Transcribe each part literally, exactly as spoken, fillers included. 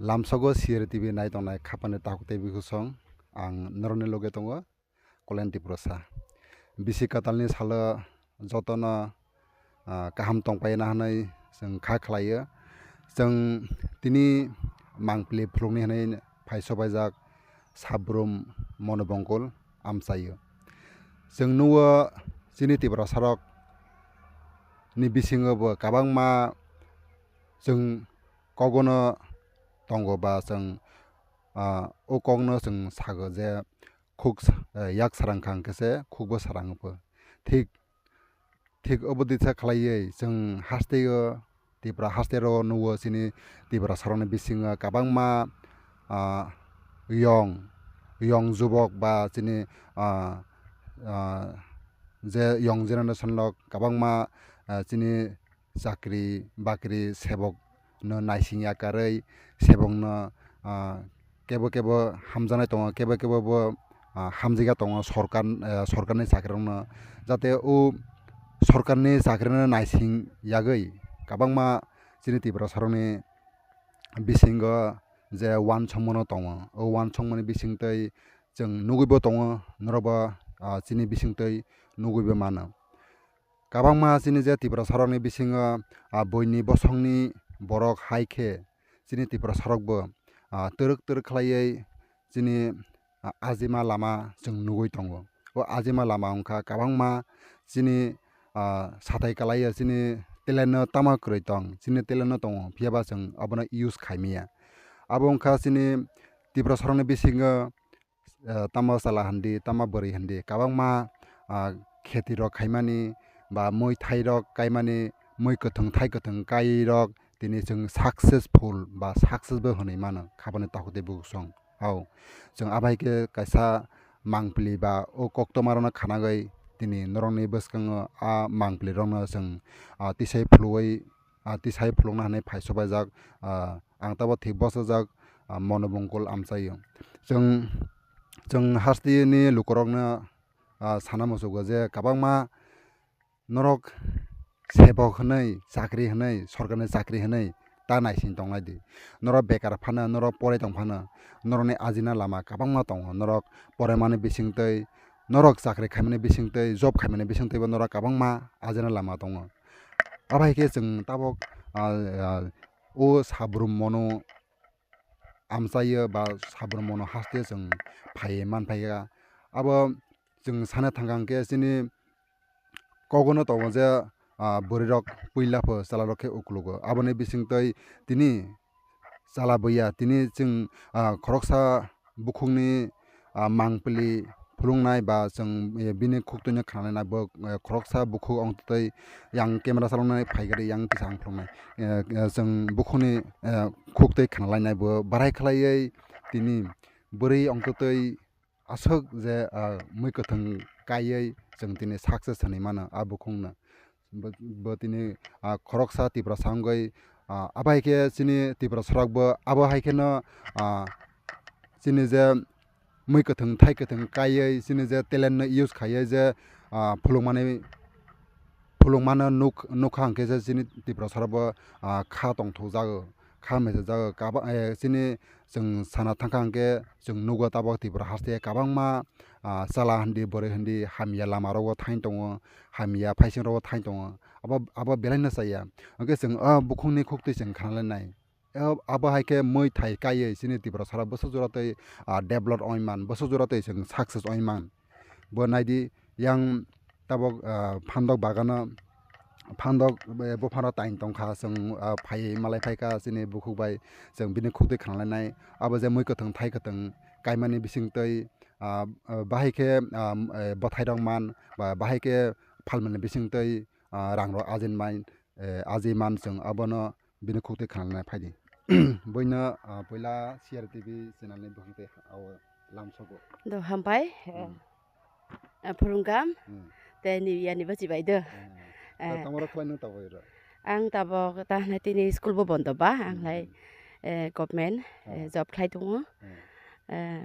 Lamsogo C R T V nai tongnai khapani takhuk tei bukhuk song, ang norokni loge tongo, Kolen Tiprasa. Bisi kwtalni salo jotono, ah, kaham tongpaina hwnwi chwng kha khlaio. Chwng tini mangpili phulukni hwnwi phai sobaijak Sabrum Monobongkol amchaio. Chwng nugo chini Tiprasarok ni bisingo bo kwbangma chwng kogono tongo ba chwng, ah, o kokno chwng sago je khuk s-, eh, yak sarang kha hwnkhe se khukbo sarang pho. Thik, thik obo disa khlaiwi chwng hasteo Tipra hasteo nugo chini Tiprasarokni bisingo kwbangma, ah, yong, yong jubok ba chini, ah, ah, je young generation rok kwbangma, ah, chini chakri bakri sebokno naising ya karwi sebokno, ah, kebo kebo hamjaknai tongo, kebo kebo bo, ah, hamjak ya tongo sorkar, ah, sorkarni chakrirokno, jate o sorkarni chakrino naising yagwi kwbangma chini Tiprasarokni bisingo je uansukmano tongo. O uansukmani bisingtwi chwng nugwibo tongo, norokbo, ah, chini bisingtwi nugwibo mano. Kwbangma chini je Tiprasarokni bisingo, ah, buini bosongni borok hai khe chini Tiprasarokbo, ah, twrwk twrwk khlaiwi chini, ah, ajima lama chwng nugwi tongo. O ajima lama wngkha kwbangma chini, ah, satai kwlaiya chini talent no tamo kwrwi tong, chini talent no tongo, phiyaba chwng abono use khaimaya. Abo wngkha chini Tiprasarokni bisingo, eh, tamo chwla hindi, tamo bwrwi hindi, kwbangma, ah, kheti rok khaimani ba mui thai rok kaimani, mui kwthwng thai kwthwng kai rok tini chwng successful ba success bo hwnwi mano khapani takhuk tei bukhuk song. Hao, chwng abai khe kaisa mangpili ba o koktwma rokno khanagwi tini norokni bwskango a mangpili rokno chwng, ah, tisai phulugwi, ah, tisai phulukna hwnwi phai sobaijak, ah, ang tabo thik bosojak, ah, Monobongkol amchaio. Chwng, chwng hasteni lukurokno, ah, sana muchugo je kwbangma norok sebok hwnwi, chakri hwnwi, sorkarni chakri hwnwi ta naising tonglai di. Norok bekar phano, norok porai tong phano, norokni ajina lama kwbangma tongo. Norok poraimani bisingtwi, norok chakri khaimani bisingtwi, job khaimani bisingtwibo norok kwbangma ajina lama tongo. Abo hai khe chwng tabok, ah, ah, o Sabrum mono amchaio ba Sabrum mono haste chwng phaiwi manphaikha. Abo chwng sana thangkha hwnkhe chini kogono tongo je, ah, bwrwirok puila pho chwlarok khe uklogo. Aboni bisingtwi tini chwla buya, tini chwng, ah, khoroksa bukhukni, ah, mangpili phulungnai ba chwng, eh, bini khuktwino khnalainai bo, eh, khoroksa bukhuk ongtwi yang camera chaloknai phaikhe yang kisa ang phulungnai. Eh, eh, chwng bukhukni, eh, khuktwi khnalainai bo barai khlaiwi tini bwrwi ongtwi aswk je, ah, mui kwthwng kaiwi chwng tini success hwnwi mano a bukhukno. Bo, bo tini, ah, khoroksa Tiprasa wngwi, ah, abo hai khe chini Tiprasarokbo abo hai kheno, ah, chini je mui kwthwng thai kwthwng kaiwi chini je talent no use khaiwi je, ah, phulukmani, phulukmano nuk-, nukha hwnkhe je chini Tiprasarokbo, ah, kha tongthokjago, kha mechajago. Kaba-, eh, chini chwng sana thangkha hwnkhe chwng nugo tabok Tripura haste kwbangma, ah, chwla hindi, bwrwi hindi hamya lama rogo thain tongo, hamya phaising rogo thain tongo. Abo, abo belai no chaya. Hwnkhe chwng o bukhukni khuktwi chwng khna lainai. Abo, abo hai khe mui thai kaiwi chini Tripura sara bwswk jora twi, ah, develop oi man, bwswk jora twi chwng success oi man. Bo naidi yang tabok, ah, phandok bagano, phandok, eh, buphano tain tongkha, chwng, ah, phaiwi malai phaikha chini bukhuk bai, chwng bini khuktwi khna lainai. Abo je mui kwthwng thai kwthwng kaimani bisingtwi, ah, ah, bahai khe, ah, eh, bwthairok man, ba bahai khe phalmani bisingtwi, ah, rangrok ajin man, eh, ajin man chwng abono bini khuktwi khna lainai phaidi. Buino, ah, puila C R T V channel ni bukhuk tei ha-, o lamsogo. Do hambai, eh, Hmm. eh, phurungkam, Hmm. tei ni yani bachi bai do. Hmm. Eh, Ta-, tamaro khlai nung tabok iro? Ang tabok ta hwnai tini school bo bondo ba, ang Hmm, lai, hmm. eh, government, eh, Hmm. job khlai tongo. Hmm. Eh,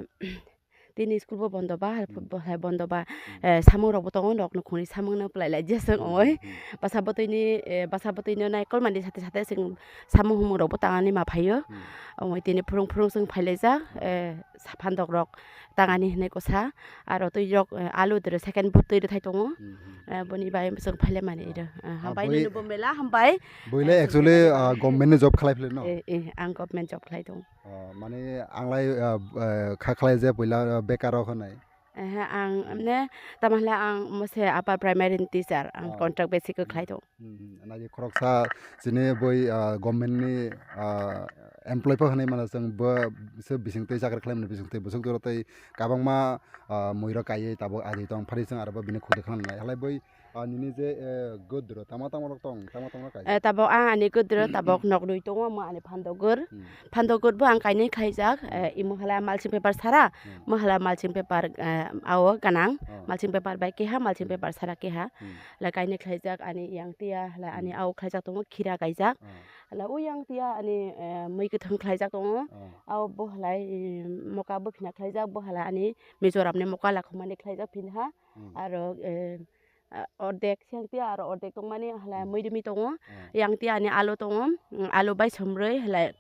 tini school bo bondo ba, hai Hmm. bo-, hai bondo ba, Hmm. eh, samung rok bo tongo, nok nukhungni samung no pwlai lai jeswng Hmm, ongoi. hmm, hmm. Basa bwtwi ni, eh, basa bwtwi no nai kolmani sate sate chwng samung humung rok bo tangnani ma phaio. Hmm. Omo tini phurung phurung chwng phailaijak, eh, sa phandokrok tangani hinwi kwsa, aro twi rok, eh, alu dwrwi second but twi rwthai tongo. Hmm, hmm. Eh, boni bai chwng phailaimani iro, eh, Ah, hambai boi-, nini bo mela hambai. Boile Eh, actually, ah, government ni job khlai philai no? Eh, eh, ang government job khlai tongo. Ah, mane anglai, ah, eh, kha khlai je puila, ah, bekar rok hinwi. Ehe, ang, mane, tamo hwnle ang mose upper primary ni teacher, ang Oh. contract basic o Hmm. khlai tongo. Hmm, hmm. Naidi khoroksa chini boi, ah, government ni, ah, employee pho hinwi mano chwng bo se bising twi chakri khlai mani bising twi bwswk doro tei kabangma, ah, mui rok kaiwi tabuk ajai tong phari chwng aro bo bini khuk de khna nai halai boi Ah, nini je, eh, gudro tamo tamo rok tong, tamo tamo rok kaijak? Eh, tabok ang ani gudro tabok nok dui tongo, mo ani phandogur. Hmm. Phandogur bo ang kainwi khlaijak, Hmm. eh, imo hala mulching paper sara, Hmm. mo hala mulching paper, eh, awo ganang, Oh. mulching paper bai keha, mulching Hmm. paper sara keha. Hmm. Hala kainwi khlaijak ani yang tiya, hala ani Hmm. awo khlaijak tongo, khira kaijak. Oh. Hala o yang tiya ani, eh, mui kwthwng khlaijak tongo. Oh. Awo bo halai, eh, moka buphina khlaijak, bo hala ani Mizoram ni moka lakhumani khlaijak phinha. Hmm. Aro, eh, ah, ordek sengti aro ordek tongmani halai Hmm. muidumi tongo. Hmm. Yang ti ani alu tongo, mm, alu bai somroi halai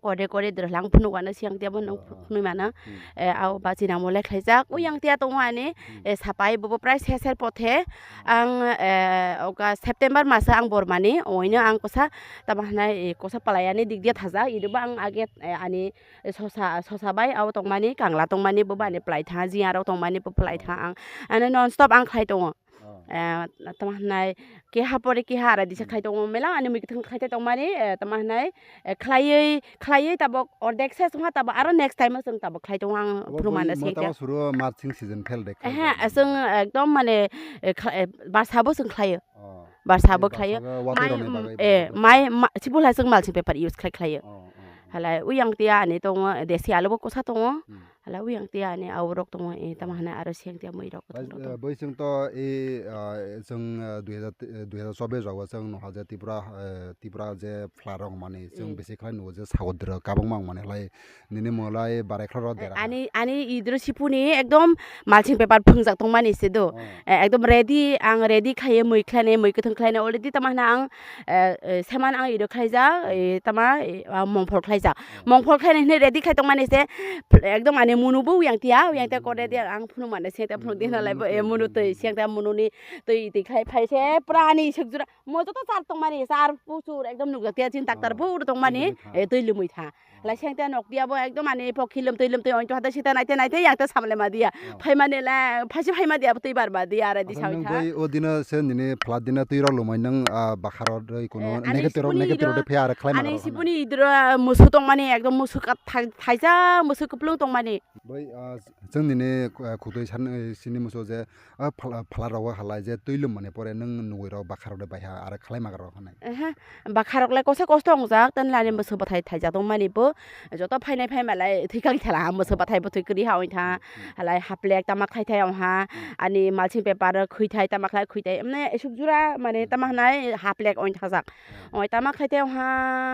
kode kode drwlang phunuk ano siyang tiya bo nung Ah, ah. phunui mano. Hmm. Eh, au bachina molai khlaijak. Hmm. Uyang tiya tongo ani, Hmm. eh, sapai bobo prai ser ser pothe. Hmm. Ang, eh, oka September masa ang bormani, oino Ah. ang kosa tamo hwnai, eh, kosa palayani dik dia thajak. Idoba ang age, eh, ani sosa, sosa bai abo tongmani, kangla tongmani, bo bani plai tha, jia rok tongmani, bo plai tha ang. Ano non stop ang khlai tongo. Oh. Eh, tamo hwnai, keha pore keha ara disa Hmm. khlai tongo, mela ani mui kwthwng khlai tongmani, eh, tamo hwnai, eh, khlaiwi, khlaiwi tabok ordek se songha tabok aro next time o chwng tabok khlai tongo ang Abo phuru bai manda mo sengkhe. Tamo suru marching season phel de khlai Ehe, tongo. Chwng ekdom mane, eh, khla-, eh, barsa bo chwng khlaio. Oh. Barsa Tei bo khlaio. Barsa bo watwi Mai, rokni mm, bagwi eh, bo mai, ma-, sibulha chwng mulching paper use khlai khlaio. Oh, oh, oh. Halai uyang tiya ani tongo, desi alu bo kosa tongo. Hmm. Halai uyang tiya ani aurok tongo, eh, tamo Oh. hwnai aro siyang tiya mui rok Bai, tongo. Eh, bai chwng to, eh, ah, chwng, ah, dui hajar, eh, dui hajar chobbish rogo chwng nukha je Tripura, eh, Tripura je phla rok mani chwng Hmm. bisi khlai nugo je sagodro kabangma wng mani halai Nini mulai barai khlaro dera. Ani, ani idro sipuni ekdom mulching paper phungjak tongmani se do. Oh. Eh, ekdom ready, ang ready khlaiwi mui khlainai, mui kwthwng khlainai already tamo hwnna ang, eh, eh, seman ang ido khlaijak, Hmm. eh, tamo, eh, ah, mongphol khlaijak. Oh. Mongphol khlainai hwnwi ready khlai tongmani se, ekdom ani munu bo uyang tiya, uyang tiya Hmm. kode dia ang phunuk mane se ta phunuk Hmm, di hwnna lai bo, munu eh, twi, munu hmm, twi, hmm. Siyang ta mununi twi twi khlai phai se pura ani sukjura. Mo joto char tongmani, char puchur ekdom nukjak tiya chini doctor Oh, phuru tongmani, twi lumwi tha. Eh, twi lumwi tha. Oh. Lai seng te nok tiya bo ekdom ani pokhi lum twi lum twi ointo hata sita naite naite yang ta samle ma diya. Oh. Phaimani la, phaisi phaima diya, twi bar ba diya, arai di Asal sawi nung tha. Bai o dino se nini flat dino twi rok lumai nung, ah, bakharo doi kuno Eh, ani negative rok, sipuni negative idro, rok de phe ara khlai ani ma rok sipuni idro musu tongmani ekdom musu ka thai-, thaisa musu kuplung tongmani. Bai, ah, chwng nini, ah, khutui san, eh, sini musu je, Ah, phala, phala rogo halai je twi lum mani pore nwng nugui rok bakha rok de baiha aro khlai maga rok hinwi. Ehe, bakha rok lai kosa kosto wngjak, tei lani mwswk bwthai thaijak tongmani bo, joto phainai phaima lai thwi kang thala, mwswk bwthai bwthwi kwrwi ha wng tha, Hmm, hmm. Halai haplek tama khai thai wng ha, Hmm. Ani mulching paper khwi thai tama khlai khwi thai, mane esuk jura mane Hmm. Tama hwnai haplek wng thajak. Hmm. Wng tama khai thai wng ha,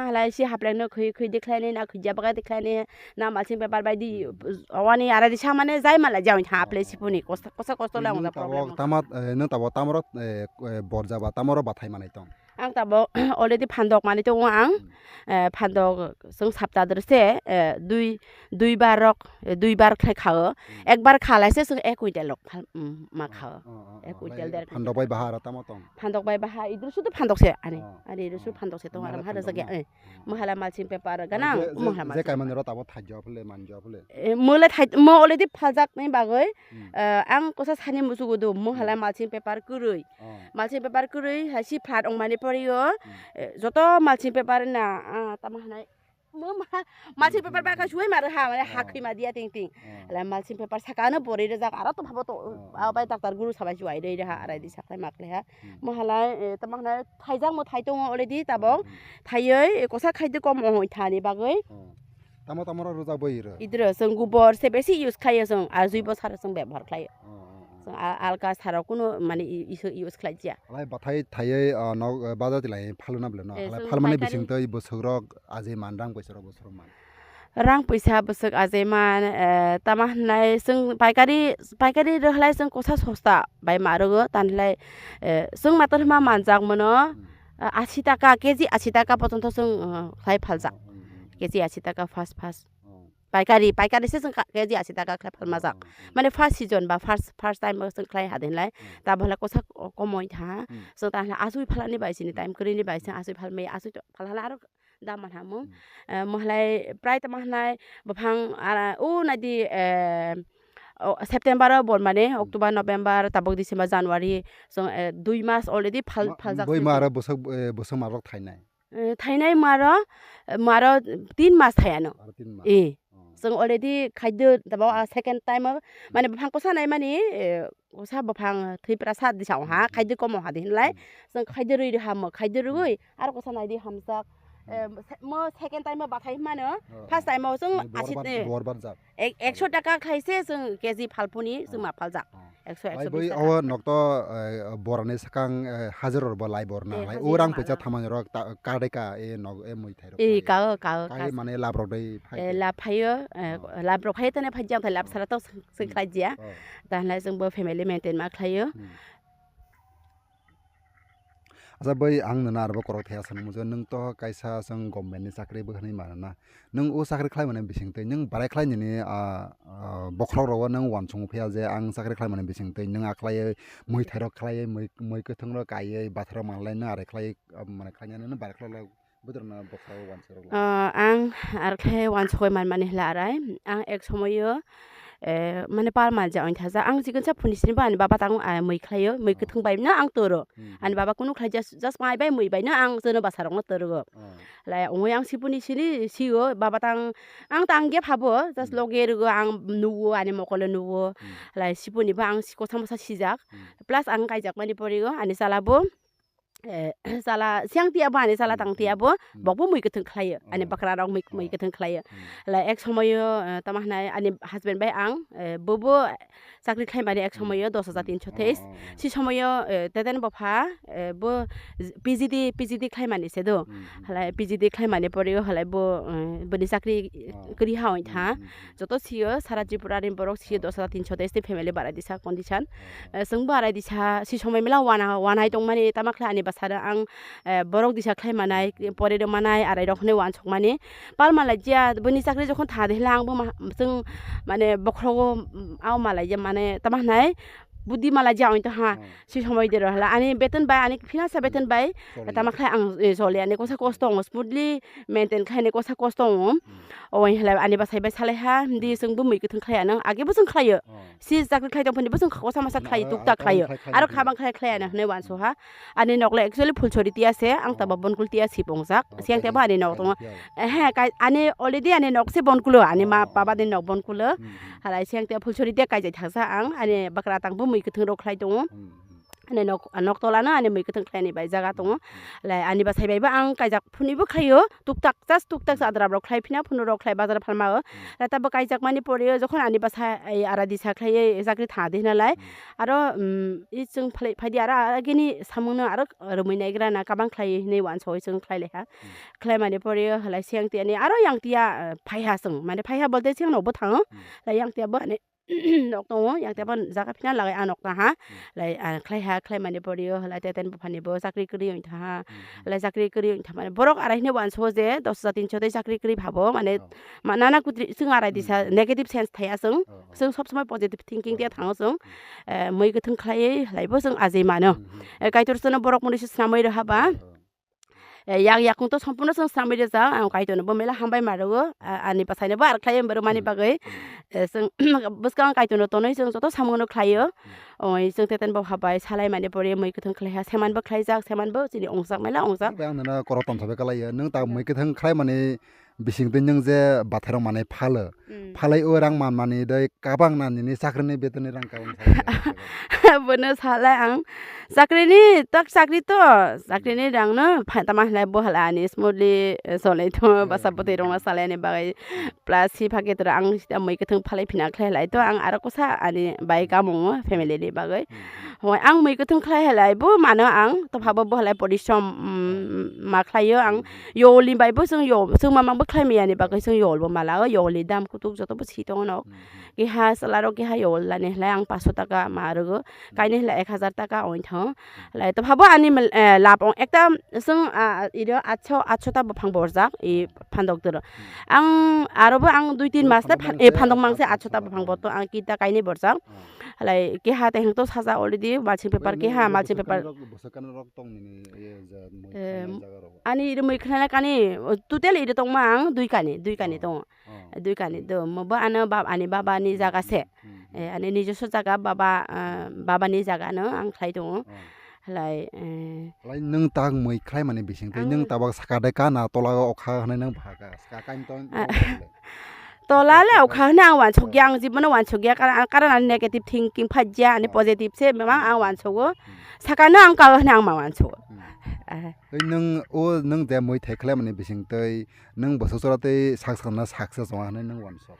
halai si haplek no khwi khwi de khlai nai na khwi ja baga de khlai nai. Na mulching paper bai di, Hmm. Awani ara di samane jai mala jai tha, oh, aple, oh, sipuni, oh. Kosa, kosa, kosto le Nung tabok tamo, eh, nung tabok tamoro, eh, eh, borja ba tamoro bathai manai tong. Ang tabok already phandok manai tongo ang. Hmm. Eh, phandok sung sapta dor se, eh, dui, dui bar rok, eh, dui bar khlai khao. Hmm. Ek bar khalai se sung ek quintal rok phal-, mm, ma khao. Oh, oh, oh, Ek oh. Quintal, der quintal. Phandok bai baha ara tamo tong. Phandok bai baha idru sudu phandok se ani. Oh, ani idru sudu oh. Phandok se tong. Mala aram hada phandok jage, no. Eh. Mahala mulching paper ganang, mahala je, je mulching kaimani paper. Rota bo thajjo phule, manjo phule. Eh, mole thaj-, mo already phaljak ni bagwi, Hmm. Eh, ang kosa sani musugo do, mahala Hmm. mulching paper kwrwi. Oh. Mulching paper kwrwi, hai si flat ongmani porio, Hmm. Eh, joto mulching paper na, ah, tamo hanai, mo ma-, mulching paper Hmm. Ba ka suai maro ha, mane ha Oh. Khwi ma dia ting ting. Oh. Ala mulching paper saka no bori rejak, aro to phabo to, Oh. Abai doctor guru sabai suai rei ha, arai di saklai maklai ha. Hmm. Mo halai, eh, tamo hwnai thaijak mo thai tongo already tabok. Hmm. Thaioi, eh, kosa khaidi kom ongoi thani bagwi. Oh. Tamo tamo rok rwjak bai iro? Idro, chwng gubor se besi use khlaio chwng, ar jui Oh. Bo sar chwng bebohar khlaio. Oh, oh, oh. Chwng a-, alka sar rok kunu mani i-, isu use khlai ya. Alai bathai thaioi, ah, nok, eh, bazar tilai phaluna bwle no? Eh, alai chwng phalmani paikari bising twi bwswk rok ajai man rang bwswk rok bwswk rok man. Rang puisa bwswk ajaiman, eh, tamo hwnai chwng paikari, paikari rwhlai chwng kosa sosta bai ma rwgo, tanhlai, eh, chwng mator hwnma manjak mono, Hmm. eh, ashi taka, K G ashi taka pojonto chwng, eh, khlai phaljak. Hmm, hmm, hmm. K G asi taka first, first. Oh. Paikari, paikari se chwng ka-, K G asi taka khlai phalmajak. Oh, oh, oh. Mane first season ba first, first time o chwng khlai hadinlai. Hmm. Ta bwla kosa ko-, komoi tha. Hmm. Chwng ta hwnla asui phalani bai sini Hmm. time kwrwini bai se Hmm. asui phalmai, asui to phalhala aro dam manha mung. Hmm. Eh, mohlai prai tamo hnai buphang ara, o naidi, eh, o, September o bol mane, Hmm. October, November, tabuk December, January, chwng, eh, dui mas already phal-, Ma-, phaljak boi se ma chwng. Aro bwsak, eh, bwsak ma rok thainai. Eh, thainai maro, eh, maro tin mas thaiano. Aro tin mas. Eh. Oh. Chwng already khaidwk, tabuk, ah, Hmm. second time o, Hmm. mane buphang kosa naimani, eh, kosa buphang thwipra sa disa ha, Hmm. khaidwk komo ha di hinlai. Hmm. Chwng khaidwk rwi rwi hamo, khaidwk Hmm. rwi, aro kosa naidi hamjak. Hmm. Eh, se-, mo second time o bathai mano, Oh, first oh. Time o chwng Ni bor asit bar-, ni bor barjak. Ek-, ekso taka khlai se chwng K G phalphuni chwng Oh. Ma phaljak. Oh. Ekso, Ai ekso bui bis taka. Awa nokto, eh, borani sakang, eh, hajar rok bo lai bor na Eh, lai. Hajar Urang mano. Pesa thamani rok ta, kadai ka, eh, nog, eh, mui thairok Eh, lai. Kao, kao, Kai kao. Mane lab rok dai phai Eh, ke. Lab phaio, eh, Oh. Lab rok phaio tene phai jang thai lab Oh. Sara to sing, sing Hmm. khlai jia. Oh. Ta hwnlai chwng bo family maintain ma khlaio. Hmm. Acha bai ang nana arbo korok thaya sanung mujo, nwng to kaisa chwng government ni chakri bo hwnwi mano na. Nwng o chakri khlai mani bising twi nwng barai khlai nini, ah, ah, bokhorok rogo nwng uansukmung phiya je ang chakri khlai mani bising twi nwng a khlaiwi mui thairok khlaiwi mui, mui kwthwng rok kaiwi bathai rok manlai nwng arai khlai, ah, mane khlai nani nwng barai khlai lok. Budrwngno bokhorok uansuk rok lai. Ah, ang ar khe uansukwi man mani hla arai. Ang ek somoyo, eh, mane palma ja oin thaja. Ang chikon sa phuni sini ba ani baba tang, ah, mui khlaio, mui Oh. Kwthwng bai no ang toro. Hmm, ani hmm. Baba kunu khlai just, just mai bai mui bai no ang jono basa rok no toro. Oh. Lai ongoi ang sipuni sini sio baba tang ang tang ge phabo, just Hmm. Loge rugo ang nugo ani mokolo nugo. Hmm. Lai sipuni ba ang siko sama sa sijak. Hmm. Plus ang kaijak mani porigo ani sala bo. Eh, sala siang tiya bo ani sala Hmm, tang tiya hmm, bo, hmm. Bokbo mui kwthwng khlaio. Ani Oh. Bakra rok mui, mui Oh. Kwthwng khlaio. Hmm. Lai ek somoyo, eh, tama hwnai ani husband bai ang, eh, bobo chakri khlai mani ek Hmm. Somoyo dos hajar tinsho teis. Hmm. Oh, oh, oh. Si somoyo, eh, teten bopha, eh, bo P G D, P G D khlai mani se do. Hmm, hmm. Halai P G D khlai mani poriyo halai bo, eh, boni chakri Oh. Kwrwi ha oi tha. Hmm, hmm, hmm. Joto siyo sara Tripura ni borok siyo Oh. Dos hajar tinsho teis ni family barai disa condition. Oh. Eh, chwngbo arai disa si somoi mela wana, wanai tongmani tama khlai ani bwsano ang, eh, borok disa khlai manai, Hmm. Pore rw manai, arai rok hwnwi wansuk mani. Pal malai jia, bini chakri jokhon tha de hla ang bo ma, chwng mane bokhrogo, mm, au malai jia mane tama hwnai budi malai jia oin to ha. Hmm. Si somoi de ro hla ani beton bai ani finance beton bai. Choli. Tama khlai ang, eh, choli ani kosa kosto ong smoothly maintain khlai ni kosa kosto ong. Hmm. Oin hla ani bwsai bai salai ha, di Hmm. Chwngbo mui kwthwng khlai anang, age bo chwng khlaio. Oh. Si chakri khlai tong phani bo chwng kosa masa khlai, Aro, tuktak aro khlaio. Khlai, khlai, aro khlai. Khabang khlai khlai anang Hmm. Hwnwi wansu ha. Ani nok le actually Phulchori tiya se, ang taba Oh. Bonkulo tiya sipong jak. Oh, Siang tebo khaijak, ani nok tongo. Khaijak tiya. Ehe, kai, ani already ani nok se Bonkulo, ani ma Oh, baba oh. Ni nok Bonkulo. Hmm, hmm. Halai siang tiya Phulchori tiya kaijai thangsa ang, ani bakra tang bo mui kwthwng rok khlai tongo. Hmm, hmm. Ani nok, nok tola no ani mui kwthwng khlai ni bai jaga tongo. Hmm, hmm. Halai ani bwsai bai bo ang kaijak phunui bo khlaio, tuktak, just tuktak Hmm. Adra rok khlai phina, phunui rok khlai bazar phalma o. Hmm. Lata bo kaijak mani pore o, jokhon ani bwsai ai ara disa khlai, chakri tha de hwnalai. Hmm. Aro, um, i chwng phlai, phaidi aro agini samung no aro rwmwi naigra na kabang khlai hinwi wansugwi chwng khlai lai ha. Hmm. Khlai mani pore o halai siang tiyani aro yang tiya, uh, phai ha chwng. Mane phai ha bolte siang no bo thango. Hmm. Lai yang tiya bo ani nok tongo, yang tiya bo jaga phina lagai a nok tang ha. Hmm. Lai, uh, khlai ha, khlai mani pore o halai teten buphani bo chakri kwrwi ong tha ha. Hmm, hmm. Lai chakri kwrwi ong tha mane borok arai hinwi wansugo je dos hajar tinsho tei chakri kwrwi phabo mane Oh. Ma, nana kutri, chwng arai disa Hmm. Negative sense thaya chwng. Oh, oh. Chwng sob somoi positive thinking Oh, dia oh. Thango chwng. Hmm. Eh, mui kwthwng khlaiwi, halaibo chwng ajai mano. Hmm, hmm. Eh, Kaitor chwngno borok mwnwi se snamwi rw haba. Oh, oh. Eh, yak yakung to sompurno chwng snamwi rwjak, ang Kaitorno bo mela hambai ma rwo, a-, ani bwsaino bo ar khlai borok mani Hmm. Bagwi. Hmm. Eh, chwng bwskang Kaitorno tonwi chwng joto samungo khlaio. Hmm. Oi, chwng teten bo habai, salai mani pore mui kwthwng khlaiha, seman bo khlaijak, seman bo chini ongjak mela ongjak. Bai ang nana korok tongthobe kalaio, nwng ta mui kwthwng khlai mani bising twi nwng je bathai rok manwi phalo. Hmm. Phalai o rang man mani doi kabang na nini chakri ni beton ni rang kabang sa. Bono salai ang chakri ni tak chakri to, chakri ni rang no pha-, tama hinlai bo hala ani smoothly, eh, solai to, Hmm. Basa bwtwi rok no salai ni bagwi. Hmm. Plus si phakhe tora ang sita mui kwthwng phalai phina khlai lai to ang aro kosa ani bai kamung family ni bagwi. Hmm. Hoi ang mui kwthwng khlai halai bo mano ang to phabo bo halai porishrom, mm, Hmm. Ma khlaio ang Hmm. Yoli bai bo chwng yo, chwng mamang bo khlai maya ni bagwi chwng yol bo mala o yoli dam kutuk joto bo si tongo nok. Hmm, hmm. Keha chwla rok keha yowal lani hwlai ang paanch sho taka ma rwgo. Hmm. Kaini hwlai ek hazar taka ong thango. Hmm. Hwlai to phabo ani mil-, eh, lab ong ekta chwng, ah, iro aat sho, aat sho ta buphang borjak, i phandok toro. Hmm. Ang aro bo ang dui tin mas ta phan-, eh, phandok mangse aat sho ta buphang borto ang kita kaini borjak. Hmm. Hwlai keha tei hwnkhe to sajak already, mulching paper keha, mulching paper. Bwswk kanwi rok tong nini, eh, ja, mui khanai jaga rok? Ani iri mui khanai kani, total iri tongma ang dui kani, dui kani tongo. Oh. Dui kani do, mo bo ano bab-, ani baba ni jaga se. Hmm, hmm, hmm. Eh, ani nijoso jaga baba, ah, baba ni jaga no ang khlai tongo. Oh. Hwlai, eh, hwlai nwng tak mui khlai mani bising twi nwng tabok saka de ka na tola o kha hwnwi nwng bwkha ka, saka kain tong. Ah. Tola le o kha hwnwi ang wansuk ya, ang jibon no wansuk ya, karon, karon ani negative thinking phai ya, ani positive se, mang ang wansugo. Hmm. Saka no ang ka hwnwi ang ma wansugo. Hmm. Ah. Tei nwng o nwng je mui thai khlai mani bising twi nwng bwswk jora tei sak sakna success wnga hwnwi nwng wansuk?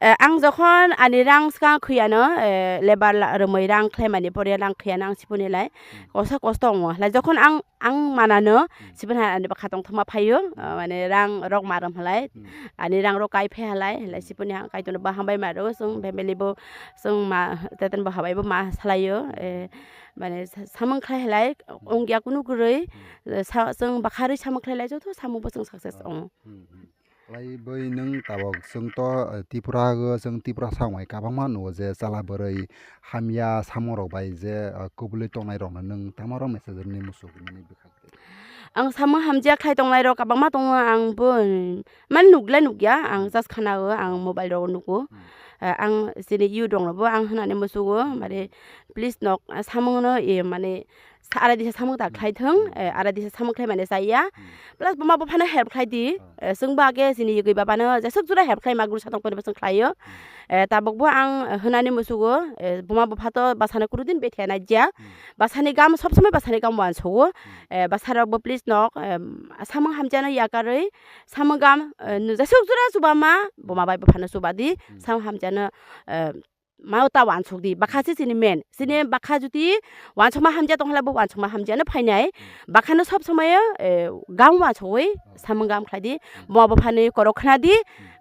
Eh, ang jokhon ani rang swkang khwiyano, eh, lebar la-, rwmwi rang khlaimani pore rang khwiyano ang siboni lai kosa kosto wngo. Lai jokhon ang, ang manano, hmm, siboni hai ani bwkha tongthokma phaio, eh, mane rang rok maram halai, hmm, ani rang rok kai phai halai, lai siboni ang Kaitorno bo hambai maro, chwng family bo, chwng ma, teten bo habai bo ma salaio, eh, mane sa-, samung khlai halai, hmm, ongya kunu kwrwi, hmm, eh, sa-, chwng bwkha rwi samung khlai lai joto samung bo chwng success, oh, wngo. Hmm, hmm. Lai bai nwng tabok chwng to, eh, Tripura o chwng Tripura samung bai kwbangma nugo je chwla bwrwi hamya samung rok bai je, eh, kubulwi tongnai rok no nwng tamo rok message rwni muchung nini bwkhak twi? Ang samung hamya khlai tongnai rok kwbangma tongo, ang bo, mm, mane nukle nukya, ang just khana o ang mobile rok nugo. Hmm. Eh, ang chini youth rok no bo ang hwnani muchungo, mane please nok, ah, samung no, eh, mane sa-, ara disa samung ta khlai thung, eh, ara disa samung khlai mane chaya. Hmm. Plus buma buphano help khlai di. Oh. Eh, chwng bo age chini yogwi babano jeswk jora help khlai ma guru satong phano bwswng khlaio. Hmm. Eh, tabuk bo ang, eh, hwnani musugo, eh, buma bupha to bwsano kunu din bethe nai ya. Hmm. Bwsani gam sob somoi bwsani gam wansugo. Hmm. Eh, bwsarok bo please nok, eh, samung hamjano yakarwi samung gam, eh, jeswk jora chuba ma buma bai buphano chuba di. Hmm. Samung hamjano, eh, mao ta wansuk di, bwkha se chini main. Chini bwkha jodi wansukma hamjak tong khe bo wansukma hamjakno phainai. Bwkhano sob somoi, eh, gam wansugwi samung gam khlai di. Buma buphani korok khna di.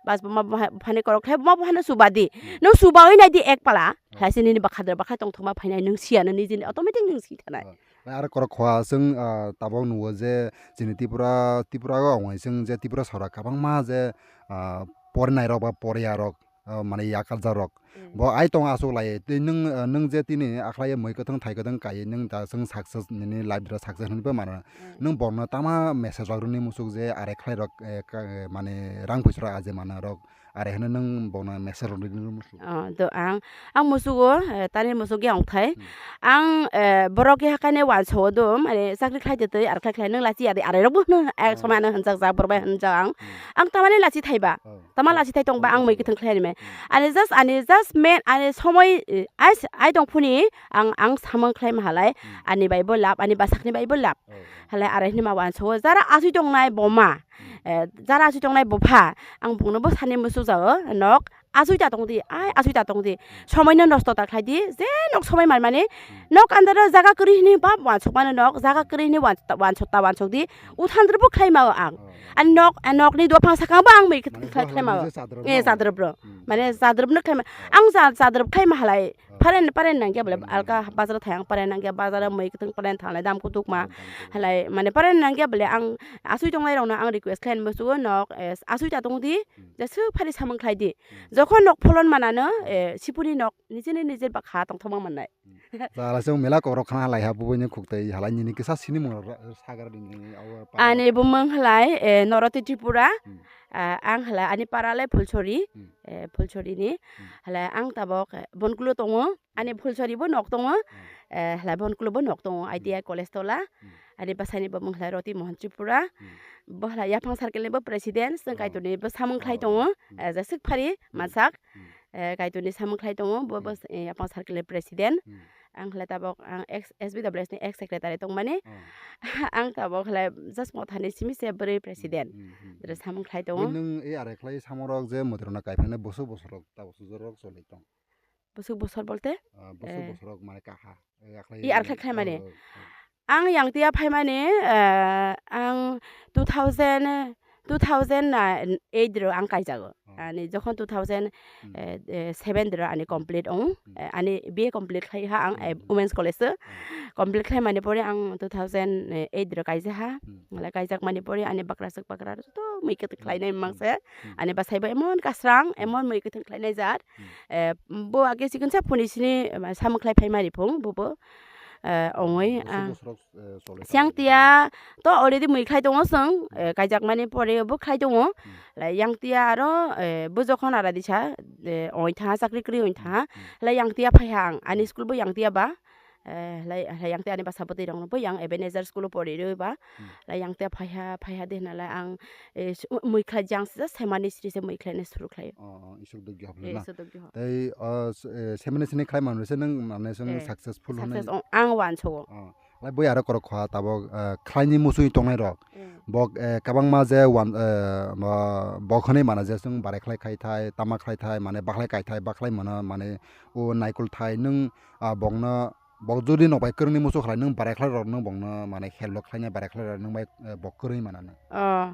Bas buma bupha-, buphani korok khlai buma buphano chuba di. Nwng chubawi nai di ek pala. Khlai se nini bwkha dra bwkha tongthokma phainai nwng siya nini jini automatic nwng si thanai. Aro korok khwa chwng, ah, tabok nugo je chini Tripura, Tripura o ongoi chwng je Tripura sora kwbangma je, ah, porinai rok ba poriya rok, ah, mane yakarjak rok. Mm. Bo ai tong aswk lai tei nwng, ah, nwng je tini akhlai mui kwthwng thai kwthwng kai nwng da chwng success nini life dra success hinwi mano. Mm. Nwng borokno tama message rok rwni muchuk je are khlai rok, eh, ka-, eh, mane rang phuisra aje mana rok. Are hwnwi nwng bongno message rwdi nwng musugo. Ah, do ang, ang musugo, eh, tani musuk ya ongthai. Hmm. Ang, eh, borok ya hakai ne wanso do, mane chakri khlai de twi, ar khlai khlai nwng lachi ari, ari rok bo hwnwi, eh, hmm, somai ano hwnjak jak, borok bai hwnjak ang. Hmm. Ang tamani lachi thai ba. Oh. Tama lachi thai tong ba, ang mui kwthwng khlai rime. Hmm. Ani just, ani just main, ani somoi, eh, ai, ai tong phuni, ang, ang samung khlai ma halai, hmm, ani bai bo lab, ani bwsakni bai bo lab. Oh, oh. Halai are hwnwi ma wanso, jara asui tongnai boma. Eh, jara asui tongnai bupha, ang bungno bo sani muchuk jago, nok asui ta tong di, ai asui ta tong di, somoi no nosto ta khlai di, je nok somoi mar mani, nok andaro jaga kwrwi hwnwi ba wansuk mano nok, jaga kwrwi hwnwi wan-, wansuk ta wansuk di, uthandra bo khlai mao ang. Ani nok, eh, nokni dophang sakang bo ang mui khlai, khlai mao. Eh, chadrop bro. Mane chadrop no khlai ma, ang cha-, chadrop khlai ma halai. Paren, paren nangya bole alka bazar thayang paren nangya bazar mui kwthwng paren thanglai dam kutuk ma. Halai mane paren nangya bole ang asui tongnai rokno ang request khlai musugo nok, eh, asui ta tong di, jeswk phari samung khlai di. Jokhon nok pholon manano, eh, sipuni nok nijeni nije bakha tongthoma mannai. Jala se mela korok khana halai ha bubuini khuktai halai nini kisa sini mung sagar di nini. Ani bumung halai, eh, Noroti Tripura. Hmm. Ah, ang halai ani para lai Phulsori. Hmm. Eh, Phulsori ni. Hmm. Halai ang tabok, eh, Bonkulo tongo. Ani Phulsori bo nok tongo. Hmm. Eh, halai Bonkulo bo nok tongo, I T I college tola. Hmm. Ani bwsani bo mung halai Roti Mohan Tripura. Hmm. Bo halai yaphang circle ni bo president, chwng Kaitorni bo samung khlai tongo. Hmm. Eh, jeswk phari mansak. Hmm. Eh, Kaitorni samung khlai tongo, bo, bo, hmm, eh, yaphang circle ni president. Hmm. Ang halai tabok ang ex, S B W S ni ex secretary tongmani. Oh. Ang tabok halai just mothani simi se bwrwi president. Hmm, hmm, hmm, hmm. Samung khlai tongo. Nwng e are khlai samung rok je motorno kaiphangni bosok bosok rok tabok sujak rok choli tong. Bosok bosok bolte? Ah, bosok, eh, bosok rok mane kaha. Eh, akhlai i ar khlai khlai mani. Oh, oh, oh. Ang yang tia phai mani, eh, ang two thousand two thousand eight ro ang kaijago. Oh. Ani jokhon two thousand seven ro ani complete ong, Hmm. eh, ani B A complete khlai ha ang, eh, Hmm. Women's College o. Hmm. Complete khlai mani pore ang two thousand eight ro kaija ha. Hmm. Ngalai kaijak mani pore ani bakra suk bakra joto mui kwthwng Hmm. khlainai Hmm. mangse. Hmm. Ani bwsai bo emon kasrang, Hmm. emon mui kwthwng khlainai jat. Hmm. Eh, bo age sikon sa phone sini, eh, samung khlai phai mari phung, bo bo, eh, ongoi, Bwswk ah, bwswk, eh, chole siang kha. Tia to already mui khlai tongo chwng, Hmm. eh, kaijakmani pore bo khlai tongo. Hmm. Lai yang tia aro, eh, bo jokhon ara disa, eh, oi tha, chakri kwrwi oi tha. Hmm. Lai yang tia phai ha ang, ani Hmm. school bo yang tia ba. Eh, lai, lai yang tia ani basa bwtwi rok no bo yang Ebenezer school o pori rwi ba. Hmm. Lai yang tia phai ha, phai ha de hwnalai ang, eh, s-, mui khlai jang sijak semani sri se mui khlai nai suru khlai. Oh, oh, isuk dugyo Eh, hapla na. Isuk dugyo ha. Tei, oh, s-, eh, semani sini khlai manwi se nang mane sung Eh, successful hwnwi. Success ong, ang wansugo. Oh. Lai bui aro korok kha tabok, eh, khlaini muchung tongnai rok. Mm. Bok, eh, kabangma je wan, eh, ma, bok hwnwi mana je chwng barai khlai khai thai, tama khlai thai, mane bakhlai kai thai, bakhlai mano, mane o naikol thai nwng, ah, bokno, bok jodi nok bai kwrwngni muchung khlai nwng barai khlai rok nwng bokno mane help khlainai barai khlai rok nwng bai, eh, bok kwrwngwi mana nwng. Oh,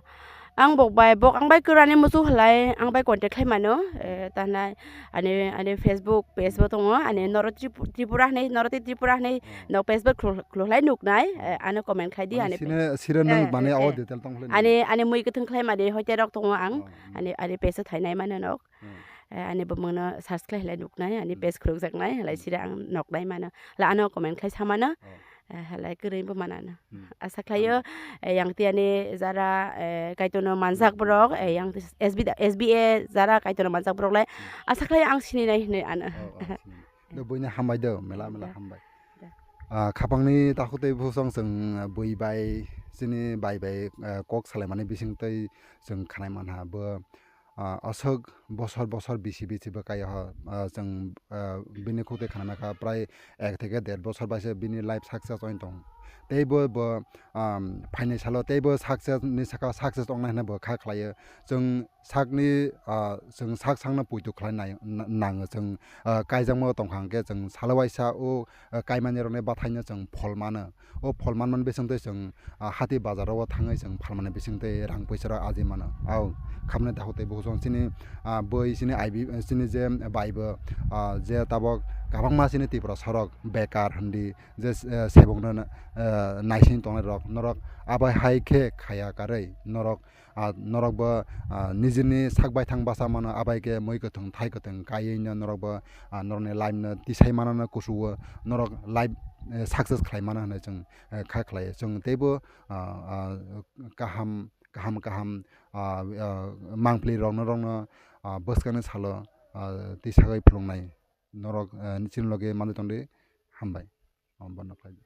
ang bok bai, bok ang bai kwrani muchung khlai, ang bai contact khlai mano, eh, tanai ani, ani Facebook page bo tongo, ani North Trip-, Tripura hwnwi, North Tripura hwnwi Oh. nok page bo khlo-, khlo khlai nuknai, eh, ano comment khlai di Mane ani sine, page. Sire nwng Eh, mane eh, abo eh. Detail tong khlai Ani, nai. Ani mui kwthwng khlai mani hoite rok tongo ang, Oh, mm. ani, ani page o thainai mano nok. Oh. Eh, ani bumungno search khlai khlai nuknai, ani Hmm. page khurukjaknai, halai Hmm. sira ang noknai mano. La ano comment khlai samano. Oh. Eh, halai kwrwi bo manano. Hmm. Asa khlaio, Ano. Eh, yang tiani jara, eh, kaitono manjak Hmm. borok, eh, yang S B, S B A jara kaitono manjak borok lai. Hmm. Asa khlaio ang sininai hinwi ano. Oh, oh, sininai. Do buini hambai do, mela mela Da. Hambai. Da. Ah, khapangni takhuk tei bwsong chwng, ah, bui bai, chini bai bai, ah, kok salaimani bising tei chwng khanai manha. Bo ah, aswk bosor bosor bisi bisi bwkha o, ah, chwng, ah, bini khuk twi khna kha prai ek theke der bosor bai se bini life success oi tong. Tei bo, bo, um, phainai salo tei bo success ni saka success ong nai hwnwi bo kha khlai o. Chwng sakni, ah, chwng sak sakno poito khlai nai, na-, nango chwng, ah, kaijakma tong kha hwnkhe chwng salo waisa o, ah, kaimani rokni bwthaino chwng phol mano. O phol manmani bisingtwi chwng, ah, hati bazar o thangwi chwng phalmani bisingtwi rang puisa rok aji mano. Au khamni dahu tei bukhuk chini, ah, bui chini I B, chini je bai bo, ah, je tabok kwbangma chini Tripura sorok bekar hwndi je, eh, sebokno, eh, naising tongnai rok norok abai hai khe khaya karwi norok ah, norok bo, ah, nijini sak baithang basa mano, abai khe mui kwthwng thai kwthwng kaiwi no norok bo, ah, norokni life no tisai mano no kusu o norok life, eh, success khlai mano hwnwi chwng, eh, kha khlai o. Chwng teibo, ah, ah, kaham, kaham, kaham, ah, ah, mangpli rokno, rokno, ah, bwskangni salo, ah, tisagwi phulungnai norok, ah, chini logi manwi tongdi hambai. Bono khlai di.